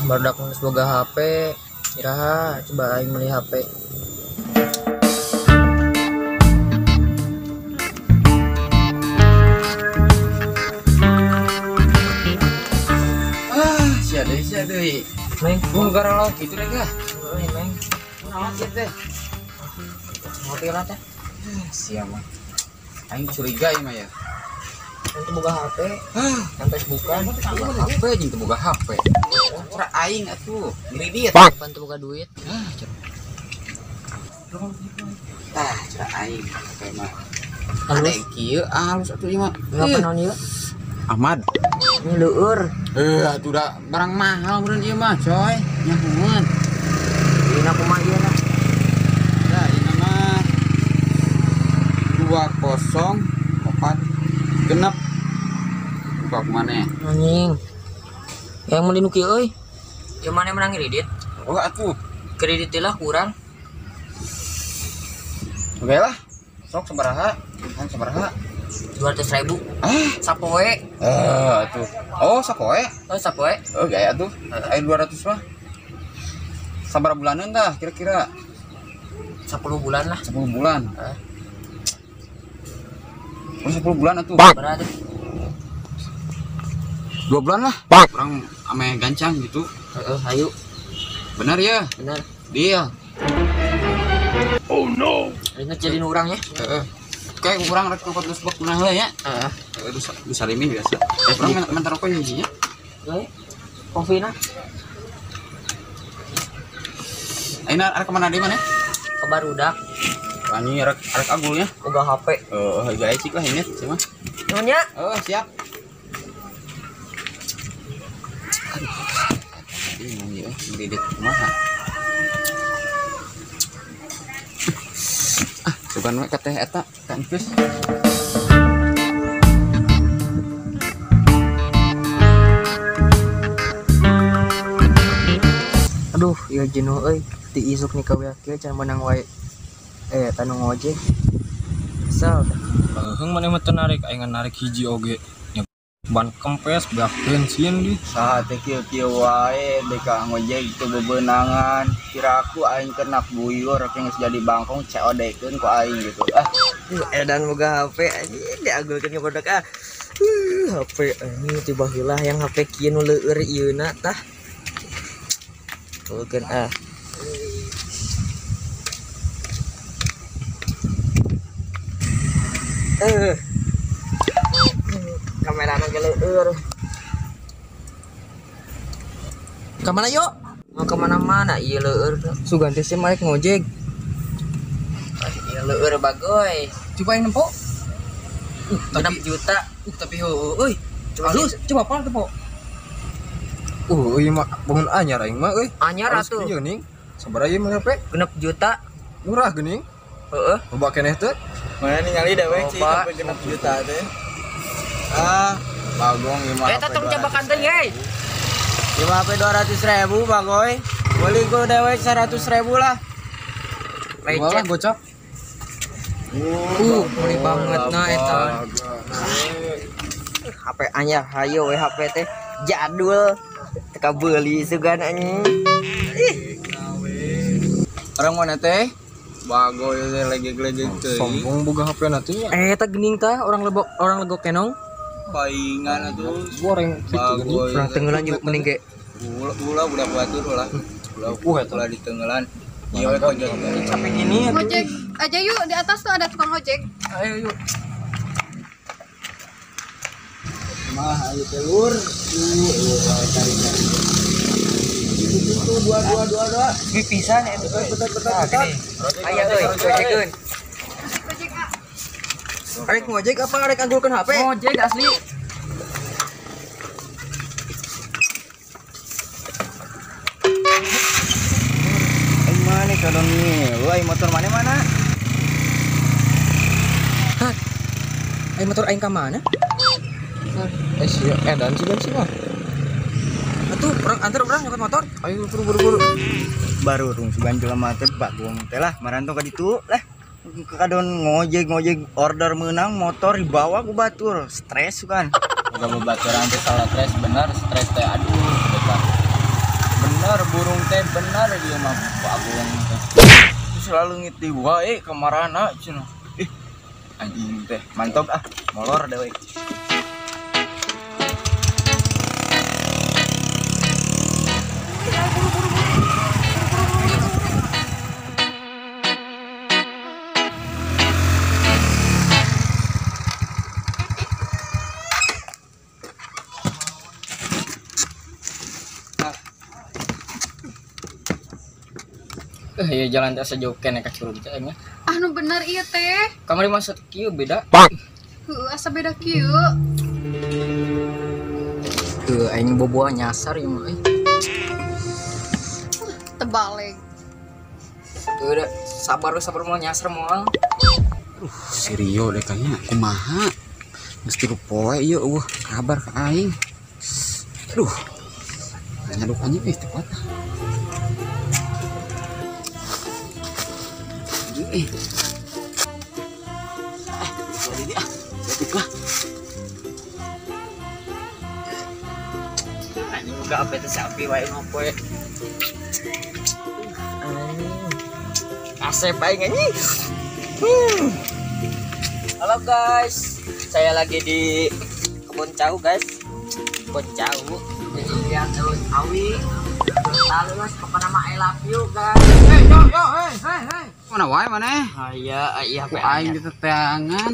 Barudak geus boga HP. Iraha coba aing meuli HP. Ah, sia deui. Neng, gua gara lauk kitu deh kah? Euy, Neng. Kunaon sih teh? Ngopi lah teh. Sia mah. Aing curiga ieu mah ya. Teu boga HP. Yang Facebookan. Boga HP jeung teu boga HP. Cara aing atuh ngridit. Pan teu boga duit. Ah, tah cara aing HP mah. Halus kieu halus atuh ieu mah. Ngapa naon ieu? Ahmad. Ini leueur. Atuh da barang mahal meureun ieu mah, coy. Nyahoan. Ieu kumaha ieu na? Nah, ieu mah 204 genep. Buka kumaneh? Anjing. Yang meuli nu kieu euy. Ieu maneh menang kredit? Oh atuh. Kredit lah kurang. Oke lah. Sok sabaraha? Kan sabaraha? 200.000. Ah, sapoe. Atuh. Oh, sapoe. Oh, sapoe. Oh, gaya tuh. Ayo 200 mah. Sabaraha bulanan tah kira-kira? 10 bulan lah. 10 bulan. Heeh. Oh, 10 bulan atuh. Berapa tuh? 2 bulan lah. Kurang ame gancang gitu. Heeh, ayo. Benar ya? Benar. Deal. Oh no. Ini jadi urang ya? Heeh. Kayak kurang rek nyokot geus bek heula ya. Heeh. Geus sarimi biasa. Urang mentar rokok hiji nya. Euy. Kopi na. Ayeuna arek ka mana deui maneh? Ke barudak. Anjing arek arek agul nya. Boga HP. Heeh, gae cik lah ini sia mah. Nuhun nya. Heeh, siap. Aduh. Bingung ieu ngridit kumaha. Ah, sugan we ka teh eta, ka Entus. Aduh, ieu jenuh euy. Ti isuk nih kawe kieu can meunang wae. Eta nu ngojek. Kesel teh. Heung maneh mah teu narik, aing narik hiji oge. Nya ban kempes beak bensin di. Saha teh kieu-kieu wae deka ngojek teu bebeunangan. Kira aku aing kenak buyur geus jadi bangkong COD-keun ku aing gitu. Ah, edan boga HP anjing diagulkeun ka barudak ah. HP anjing tiba heula yang HP kieu nu leueur ieuna tah. Tulkeun ah. Kamerana ge leueur. Ka mana yo? Mau kemana-mana ieu leueur. Sugan teh sih marek ngojek. Ieu leueur bagoy. Coba aing nempo. 6 juta. Tapi heueuh euy. Halus, coba apal teh, Po? Ieu mah bangun anyar aing mah euy. Anyar atuh. Ieu ning. Sabaraha ieu mah HP? 6 juta. Murah geuning. Heeh. Loba keneh teh. Mana ningali dewek sih sampai 6 juta teh. Ah, bagong ieu mah. Eta tong cabakan teh, euy. Ieu mah HP 200.000 bagoy. Beli ku dewek 100.000 lah. Lecet gocap. Beli banget nah eta. HP anyar hayo we HP teh jadul. Teka beuli sugan anjing. Ih. Orang mana teh? Bagoy teh legeg-legeg teh. Sombong boga HP na teh nya. Eta geuning tah orang lebok orang legok kenong. Paingan atuh. Goreng kitu geuning. Urang tenggelan yuk mending ge. Ulah budak batur ulah. Ulah ulah ditenggelan. Ieu we kojot. Capek gini atuh. Ojek aja yuk, di atas tuh ada tukang ojek. Ayo yuk. Mah ayo telur. Cari-cari. Itu 2 2 2 2. Ini pisan eta Betul. Aya euy, gojekeun. Ojek ah. Arek ngojek apa arek anggulkeun HP? Ngojek asli. Aing mana kadon ngilu, aing motor mana mana? Hah? Aing motor aing ka mana? Sia edan sih mah. Atuh, urang antar urang nyokot motor. Ayo buru-buru. Baru rung sugan jelema teh bagong teh lah maranto ka ditu lah. Kadon ngojek order menang motor dibawa ku batur stres kan. Boga babaturan teh salah stres bener stres teh aduh. Bener burung teh bener dia mah bagong teh. Selalu ngiti wae kamarana cenah. Ih anjing teh mantap ah molor deui. Ya jalan teh sejauh kene ka curug teh nya. Ah nu bener ieu teh. Kamari maksud kieu beda. Heuh asa beda kieu. Heuh aing boboa nyasar ieu mah euy. Terbalik. Udah sabar sabar moal nyasar moal. Si Rio deh kayaknya kumaha. Geus 3 poe ieu eueuh kabar ka aing. Aduh. Nyaduk anjing ih teu kuat. Ini ah, saya anjing buka apa itu sapi wae ngopoe. Asep aing anjing. Halo guys, saya lagi di kebun cau guys. Kebun cau. Jadi lihat daun awi. Lalu mas, pokoknya mah I love you guys. Hey yo yo hey hey hey. Mana wae maneh? Aya iya ku aing diteteangan.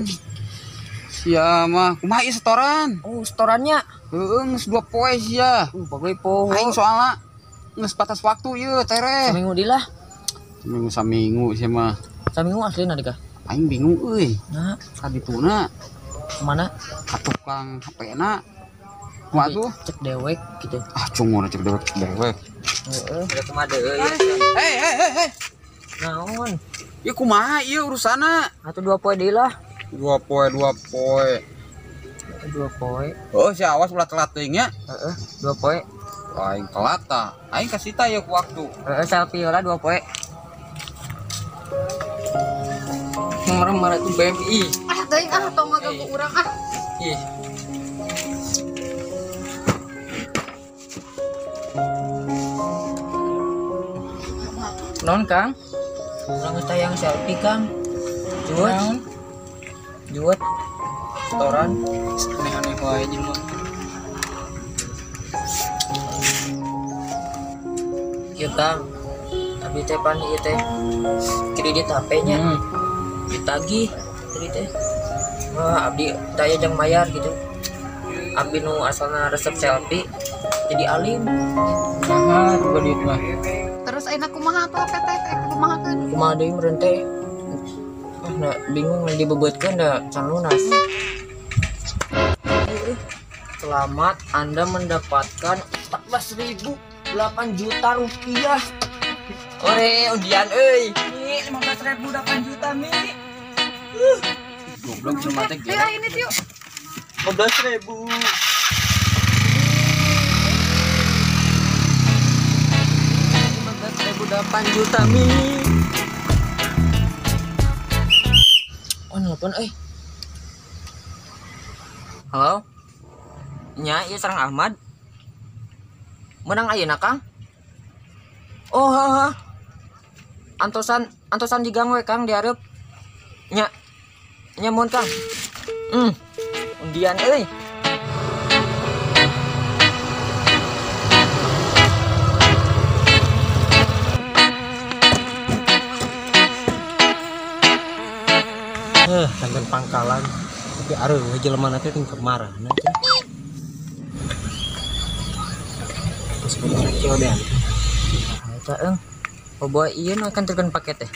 Sia mah kumaha ieu setoran? Oh, setorannya. Heueuh geus 2 poe sia. Bagoy poho. Aing soalna geus batas waktu ieu tereh. Saminggu deui lah. Saminggu saminggu sia mah. Saminggu aslina deui kah? Aing bingung euy. Nah, ka dituna. Kemana? Ka tukang HP-na. Kumaha tuh? Cek dewek gitu. Ah, cungur cek dewek cek dewek. Heeh, udah kumaha deui. Hei hei hei hei. Naon? Ieu kumaha ieu urusanna? Atuh 2 poe deui lah. 2 poe 2 poe. 2 poe. Oh, si awas ulah telat teuing nya. Heeh, 2 poe. Aing telat tah. Aing kasih tah ieu ku waktu. Heeh, selfie lah 2 poe. Marah-marah tuh BMI. Ah, teuing ah tong ngaganggu urang ah. Ih. Non Kang? Urang geus tayang selfie Kang. Juet. Juet. Setoran. Aneh-aneh wae jelema. Ieu Kang. Abi teh pan ieu teh kredit HP-nya. Ditagih tadi teh. Wah, abdi daya jang bayar gitu. Abdi nu asalna resep selfie jadi alim. Kumaha juga duit mah. Terus ayeuna kumaha atuh HP teh? Kumahakeun? Kumaha deui meureun teh? Ah, nah, bingung dibebeutkeun da can lunas. Selamat Anda mendapatkan 14.008 juta rupiah. Ore, undian euy. Mi, 15.000 8 juta, Mi. Goblok jelema teh. Ya ini yuk. 15.000. 8 juta Mi. Oh, nelpon euy. Halo. Nya, ieu sareng Ahmad. Menang ayeuna, Kang? Oh, ha, ha. Antosan antosan di gang we, Kang, dihareup. Nya. Nya mun, Kang. Undian euy. Kantor pangkalan tapi areuh jelema teh ting kamarana teh. Terus bener kieu deh. Eta eung. Boboa ieu nu akan terkeun paket teh.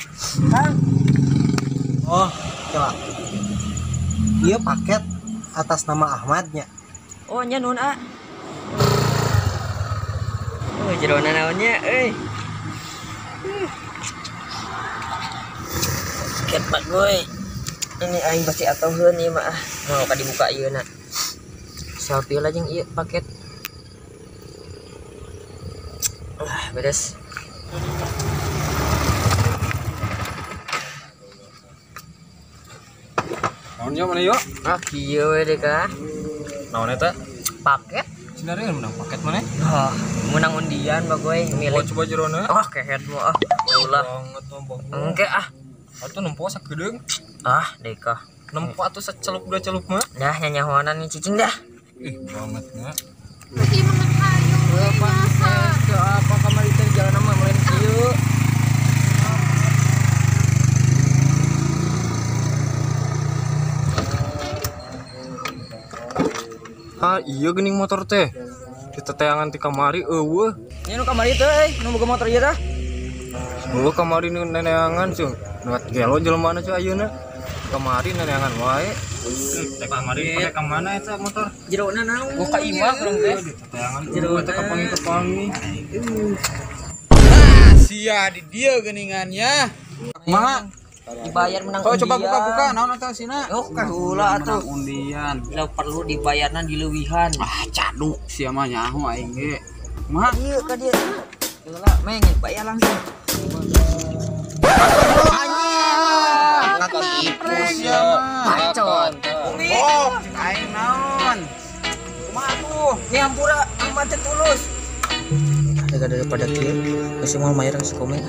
Oh, kela. Ieu paket atas nama Ahmadnya. Oh, nya nuhun a. Oh, jerona naonnya euy. Paket Pak Goy. Ini aing pasti atoheun ieu mah ah. Mau ka dibuka ieu na. Selfie lah jeung ieu paket. Ah, beres. Naon yo mana yo? Ah, kieu we deh kah. Naon eta? Paket. Sinarnya menang paket mana? Ah, menang undian bagoy milik. Oh, coba jerona. Ah, kehet mu ah. Ulah. Banget mah bagus. Engke ah. Atuh nempo sakedeung. Ah, deka. Nempo atuh sacelup dua celup mah. Dah nyanyahoanan nih cicing dah. Ih, banget nya. Ih, mangan hayu we masa. Apa kamari teh jalan mah meureun kieu. Ah, iya geuning motor teh. Diteteangan ti kamari eueuh. Nya nu kamari teh euy, nu boga motor ieu tah. Eueuh kamari nu neneangan cuy. Nu gelo jelema na cuy ayeuna. Kamari neneangan wae. Teh kamari pake ka mana eta motor? Jerona naon? Oh, ka imah urang teh. Diteteangan eueuh teh kapangi-kapangi. Ah, sia di dia geuningannya. Kumaha? Dibayar menang Oh, undian. coba buka-buka naon atuh sina? Oh, kahula atuh. Menang undian. Lah perlu dibayarna dileuwihan. Ah, caduk sia mah nyaho aing ge. Kumaha? Ieu ka dieu. Heula meng bayar langsung. Katipu sia mah. Bacot. Oh, aing naon? Kumaha tuh? Ini hampura amat teh tulus. Daripada kieu, geus moal mayar geus komen.